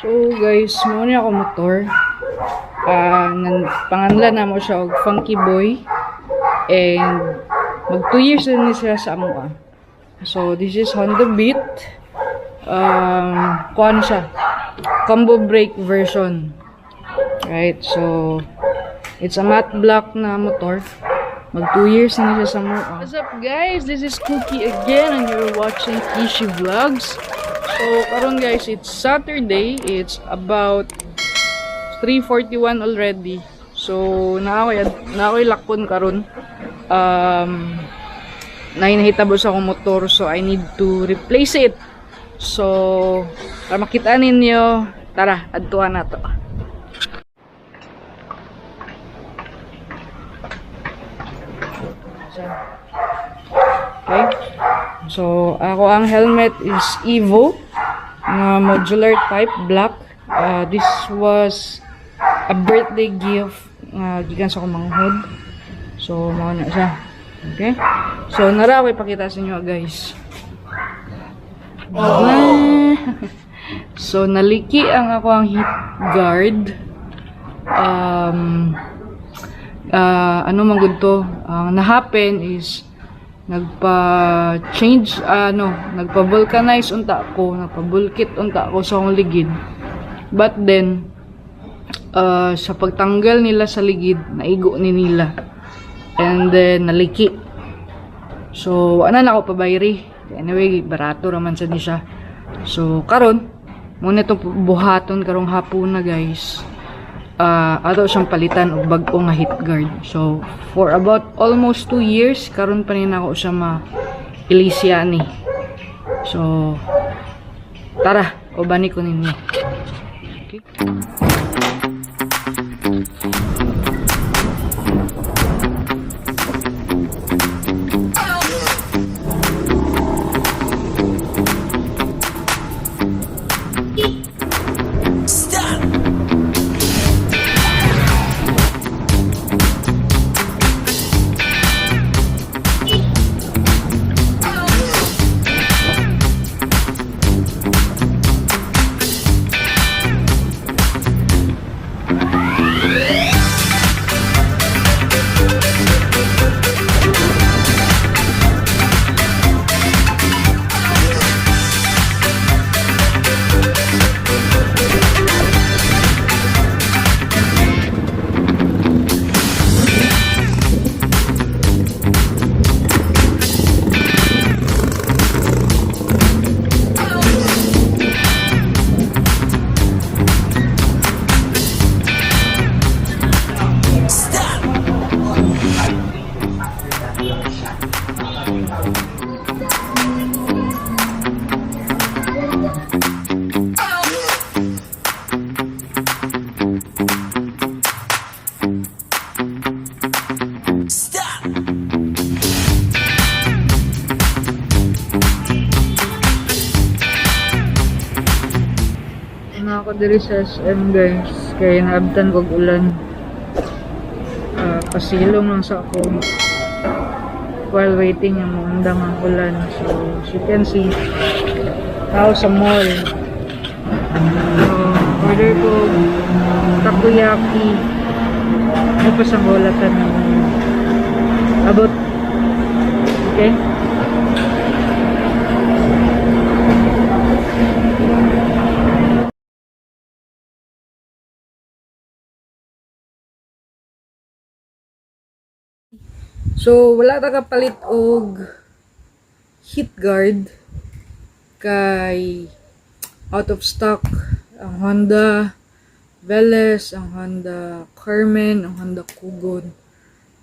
So guys, mao ni ako motor. Panganlan na mo siya og Funky Boy. And mag 2 years na ni siya sa amoa. So this is Honda Beat. Kuan siya. Combo brake version. Right? So it's a matte black na motor. Mag 2 years na siya sa amoa. What's up, guys? This is Cookie again and you're watching Kishi Vlogs. So karon guys, it's Saturday. It's about 3:41 already. So naa koy lakon karon. Nainahitabo sa akong motor, so I need to replace it. So para makita ninyo, tara, adtuan na to. Okay. So, ako ang helmet is Evo na modular type black. This was a birthday gift nga gikan sa akong manghod. So, mao na siya. Okay? So, nara ako ipakita sa inyo, guys. Oh. So, naliki ang ako ang heat guard. Ano man gud to? Ang na-happen is nagpa-change, ano, nagpa-vulcanize unta ko, nagpa-bulkit unta ko sa akong ligid. But then, sa pagtanggal nila sa ligid, naigo ni nila. And then, naliki. So, ana na ako pabayri. Anyway, barato raman sad ni siya. So, karon, muna itong buhaton karong hapon na, guys. Ato siyang palitan og bag-o nga heat guard. So, for about almost 2 years, karon pa ni nako siya ma-ilisya ni. So, tara, ubani ko ninyo. Okay. Na ako diri sa SM, guys, kay naabtan kog ulan. Pasilong lang sa ako while waiting yung muundang ang ulan. So as you can see, tao sa mall. So, order ko takoyaki. Ano pa sa bolatan ng abot. Okay. So, wala ta kapalit og heat guard kay out of stock ang Honda Veles, ang Honda Carmen, ang Honda Kugon.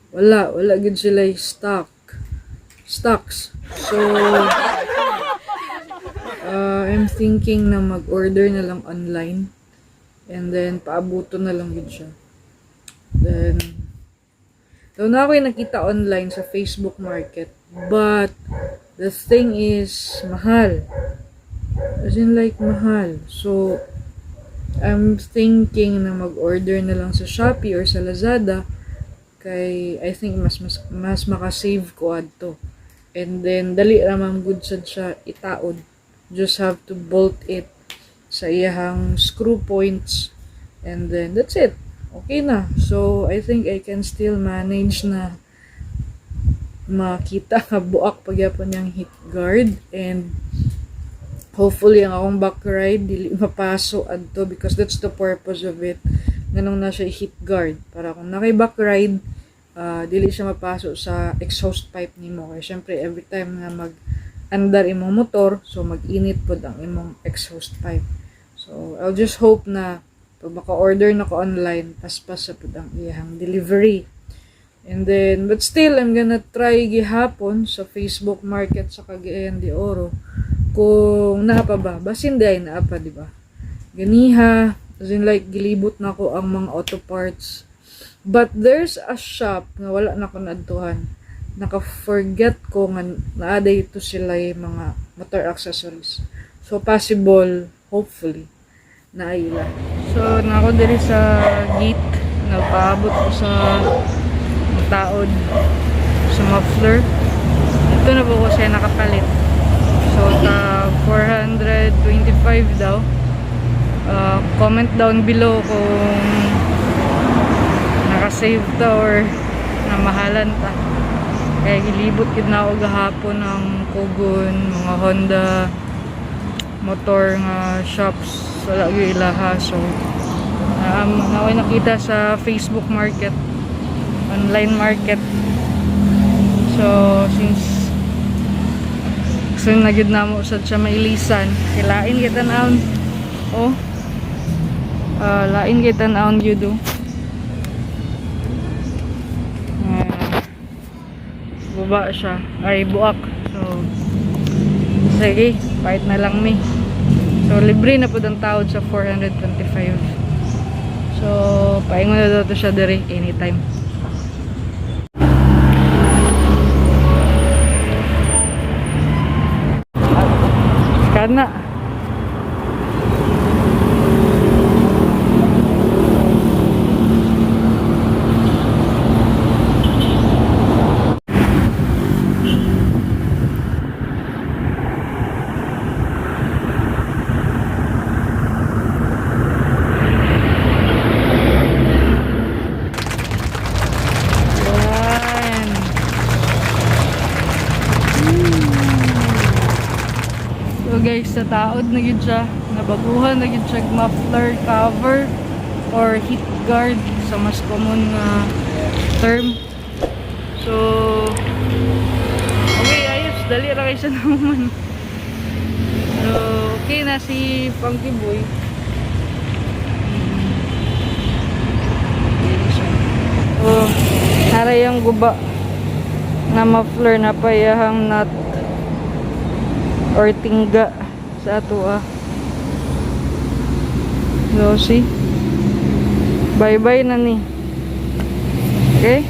Wala gid sila stocks. So, I'm thinking na mag-order na lang online and then paabuto na lang gid siya. Then, daw na ako yung nakita online sa Facebook Market. But, the thing is, mahal. As in like, mahal. So, I'm thinking na mag-order na lang sa Shopee or sa Lazada. Kay, I think mas makasave ko adto. And then, dali ramang good sad siya itaod. Just have to bolt it sa sa iyahang screw points, and then that's it. Okay na. So I think I can still manage na makita nga buak pagyapon niyang heat guard, and hopefully ang akong back ride dili mapaso adto because that's the purpose of it, nganong na siya heat guard, para kung nakay back ride, dili siya mapaso sa exhaust pipe nimo, kay syempre every time nga mag andar imong motor, so mag-init pod ang imong exhaust pipe. So I'll just hope na pag maka-order na ko online, paspas sa pud ang iyang delivery. And then, but still, I'm gonna try gihapon sa Facebook Market sa Cagayan de Oro kung naa pa ba. Basin diay naa pa, di ba? Ganiha, as in like, gilibot na ko ang mga auto parts. But there's a shop nga wala na ko naadtuhan. Naka-forget ko nga naa didto sila yung mga motor accessories. So, possible, hopefully, naa ila. So, naa ko diri sa gate. Nagpaabot ko sa taod sa muffler. Ito na po ko siya nakapalit. So, ta 425 daw. Comment down below kung nakasave ta or namahalan ta. Kaya gilibot gid na ako gahapon ng Cogon, mga Honda motor nga shops, wala gyud ilaha. So nakoy nakita sa Facebook Market, online market. So since gusto na gyud namo sad siya mailisan, kay lain kay tan-awon. Oh. Lain kay tan-awon gyud, oh. Baba siya. Ay, buak. So, sige, fight na lang mi. So, libre na po ang tawad sa 425. So, paingon na daw to siya diri anytime. Kana. Yan. So guys, sa taod na gyud siya, nabaguhan na gyud siya og muffler cover or heat guard sa mas common nga term. So okay, ayos, dali ra kay siya naman. So okay na si Funky Boy. Oh, naray ang guba na muffler na payahang nut or tingga sa ato ah. So, see? Bye-bye na ni. Okay?